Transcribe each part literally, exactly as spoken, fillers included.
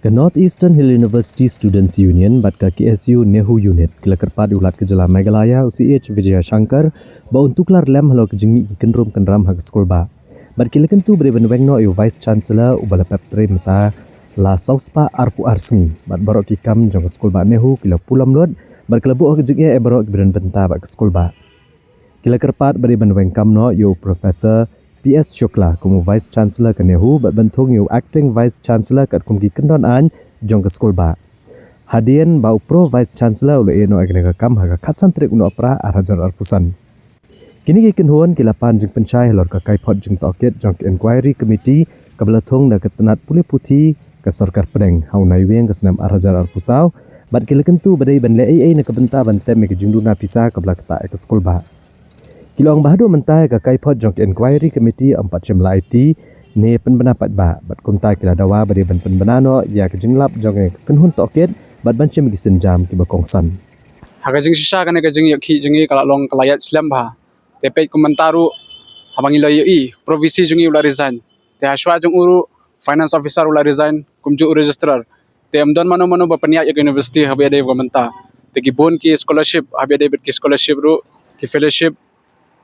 Ka North Eastern Hill University Students Union bad ka K S U NEHU Unit ki la kyrpad ïa u Lat ka jylla Meghalaya, u C H Vijayashankar, ba un tuklar lem halor ka jingmih ki kynrum kynram ha ka skulbah. Bad ki la kyntu ba dei ban weng noh ïa u Vice Chancellor uba la pep trei mynta la saw spah arphew ar sngi. Bad baroh ki kam jong ka skulbah NEHU ki la pulom lut bad ki la buh ha ka jingeh ïa baroh kiba don bynta bad ka skulbah. Ki la kyrpad ba dei ban weng kam noh ïa u Professor P S Shukla kum u Vice Chancellor ka NEHU bad ban thung ïa u Acting Vice Chancellor katkum ki kyndon aiñ jong ka skulbah. Hadien ba u Pro Vice Chancellor u la ïeh noh ïa kane ka kam ha ka khatsan tarik u Nohprah ar hajar arphew san. Kine ki kynhun ki la pan jingpynshai halor ka kaiphod jingtohkit jong ka Inquiry Committee kaba la thung da ka tnat pule puthi ka Sorkar Pdeng ha u Naiwieng ka snem ar hajar arphew saw, bad ki la kyntu ba dei ban leh ei ei na ka bynta ban tem ïa ka jingduna pisa kaba la ktah ïa ka skulbah. Ki la ong ba haduh mynta ïa ka kaiphod jong ka Inquiry Committee ym pat shym la aiti ne pynbna paidbah, bad kumta ki la dawa ba dei ban pynbna noh ïa ka jinglap jong ka kynhun tohkit bad ban shim ïa ki sienjam kiba kongsan. Ha ka jingshisha kane ka jingïohi jong ngi ka la long ka la ïaid slem bha. Te peit kum mynta ruh haba ngi la ïohi, Pro V C jong ngi u la resign. Te ha shuwa jong u ruh, Finance Officer u la resign, kumjuh u Registrar. Te ym don mano mano ba pynïaid ïa ka university haba ïadei bad ka mynta. Te ki bun ki scholarship, haba ïadei bad ki scholarship ruh, ki fellowship.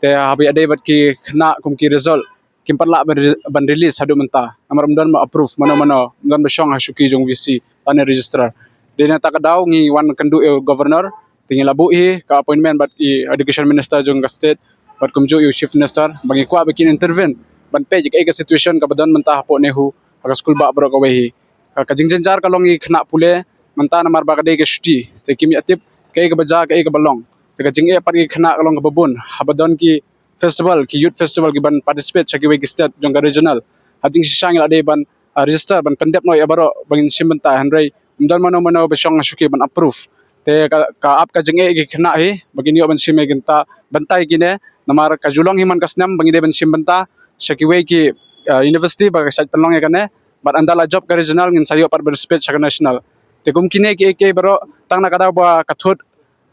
Te haba ïadei bad ki khynnah kum ki result, kim pat lah ban re-, ban release haduh mynta. Namar ym don ba approve mano mano, ym don ba shong ha shuki jong V C lane Registrar. Dei na kata ka daw ngi wan kynduh ïa u Governor, te ngi la buh hi ka appointment bad i Education Minister jong ka state bad kumjuh ïa u Chief Minister ba ngi kwah ba kin intervene ban peit ïa kaei ka situation kaba don mynta hapoh NEHU ha ka skulbah baroh kawei hi. Ka, ka jingjynjar ka long ïa ki khynnah pule mynta namar ba ka dei ka shuti, te kim ïatip kaei kaba jia kaei kaba long. Te ka jingeh pat ïa ki khynnah ka long kaba bun haba don ki festival, ki youth festival kiban participate sha kiwei ki state jong ka regional. Ha jingshisha ngi la dei ban, ah, register ban pyndep noh ïa baroh ba ngin shim bynta, hynrei ym don mano mano ba shong ha shuki ban approve. Te ka, ka ap ka jingeh ïa ki khynnah hi ba kin ïoh ban shim ïa ki bynta, bynta ïa kine, namar ka ju long hi man ka snem ba ngi dei ban shim bynta sha kiwei ki, ah, university ba ka shait pynlong ïa kane, bad ynda la jop ka regional ngin sa ïoh pat ban participate sha ka national. Te kum kine kiei kiei baroh tang na ka daw ba ka thut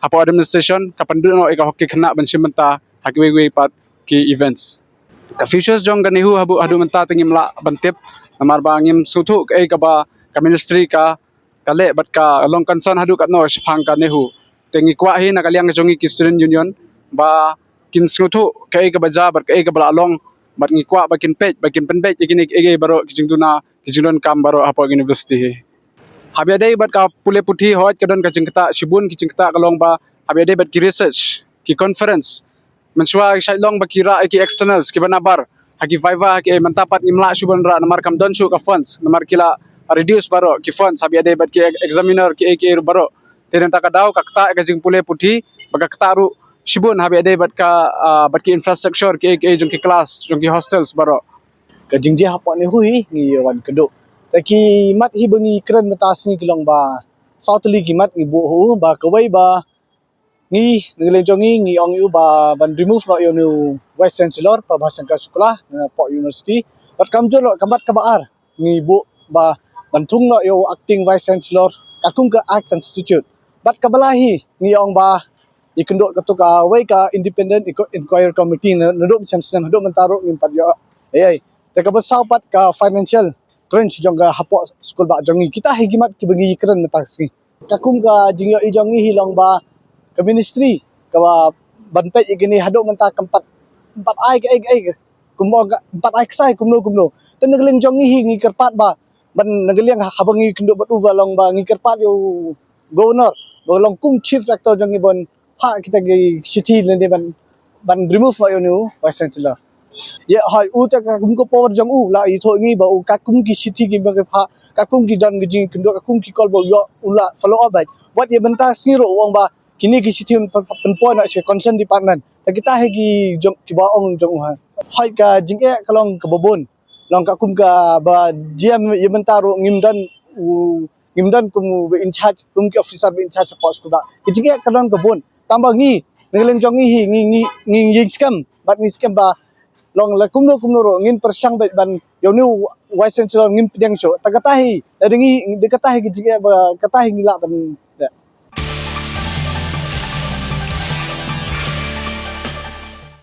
hapoh administration ka pynduh noh ïa ka hok ki khynnah ban shim bynta ha kiwei kiwei pat ki events. Ka futures jong ka NEHU haduh, haduh mynta te ngim lah ban tip namar ba ngim sngewthuh kaei kaba ka ministry ka, ka leh bad ka long concern haduh katno shaphang ka NEHU. Te ngi kwah hi na ka liang jong ngi ki student union ba kin sngewthuh kaei kaba jia bad kaei kaba la long, bad ngi kwah ba kin peit, ba kin pynbeit ïa kine kiei kiei baroh ki jingduna, ki jingdonkam baroh hapoh ka university hi. Haba ïadei bad ka pule puthi, hooid ka don ka jingktah, shibun ki jingktah ka long ba haba ïadei bad ki research, ki conference. Mynshuwa ki shait long ba ki rah ïa ki externals kiba nabar ha ki viva, ha ki, eh, mynta pat ngim lah shuh ban rah namar kam don shuh ka funds, namar ki la reduce baroh ki funds haba ïadei bad ki e-, examiner kiei kiei ruh baroh. Te na kata ka daw ka ktah ïa ka jingpule puthi bad ka ktah ruh shibun haba ïadei bad ka, ah, bad ki infrastructure kiei kiei jong ki class, jong ki hostels baroh. Ka jingjia hapoh NEHU hi ngi wan kynduh. Te ki mat hi ba ngi kren mynta sngi ki long ba saw tylli ki mat ngi buh ha u, ba kawei ba ngi, na ka liang jong ngi ngi ong ïa u ba ban remove noh ïa u Vice Chancellor Prabhashankar Shukla na poh university. Bad kamjuh noh ka mat kaba ar ngi buh ba ban thung noh ïa u Acting Vice Chancellor katkum ka Act Constitute. Bad kaba lai hi ngi ong ba ïa kynduh katto kawei ka Independent Inqu-, Inquiry Committee na, naduh mynshem snem haduh mynta ruh ngim pat ïoh ei ei. Te kaba saw pat ka financial crunch jong ka hapoh skulbah jong ngi. Kita hi ki mat kiba ngi kren mynta ka sngi. Katkum ka jingïohi jong ngi hi long ba ka ministry kaba ban peit ïa kine haduh mynta kam pat, kam pat ai kaei kaei, kum ong ka, kam pat ai ksai kumno kumno. Te na ka liang jong ngi hi ngi kyrpad ba ban, na ka liang haba ngi kynduh bad u ba long ba ngi kyrpad ïa u Governor ba long kum Chief Rector jong ngi ban phah kita ki shithi lane ban, ban remove noh ïa u Vice Chancellor. Ïa, hooid, u te katkum ka power jong u la ïathuh ngi ba u katkum ki shithi kiba ki phah, katkum ki don ki jingkynduh, katkum ki call ba u ïoh u la follow up bad. Wat ïa mynta sngi ruh u ong ba kine ki shithi un pyn-, pynpoi noh sha concern department. Te kita hi ki jong, kiba ong jong u ha. Hooid ka jingeh ka long kaba bun. Long katkum kaba jia ïa mynta ruh ngim don u, ngim don kum u ba in charge, kum ki officer ba in charge hapoh skulbah. Ki jingeh ka don ka bun. Tang ba ngi, na ka liang jong ngi hi, ngi, ngi, ngi, ngi skhem, bad ngi skhem ba long la kumno kumno ruh ngin pyrshang bad ban ïa une u Vice Chancellor ngin pdiang shuh. Te kata hi, lada ngi, da kata hi ki jingeh ba, kata hi ngi lah ban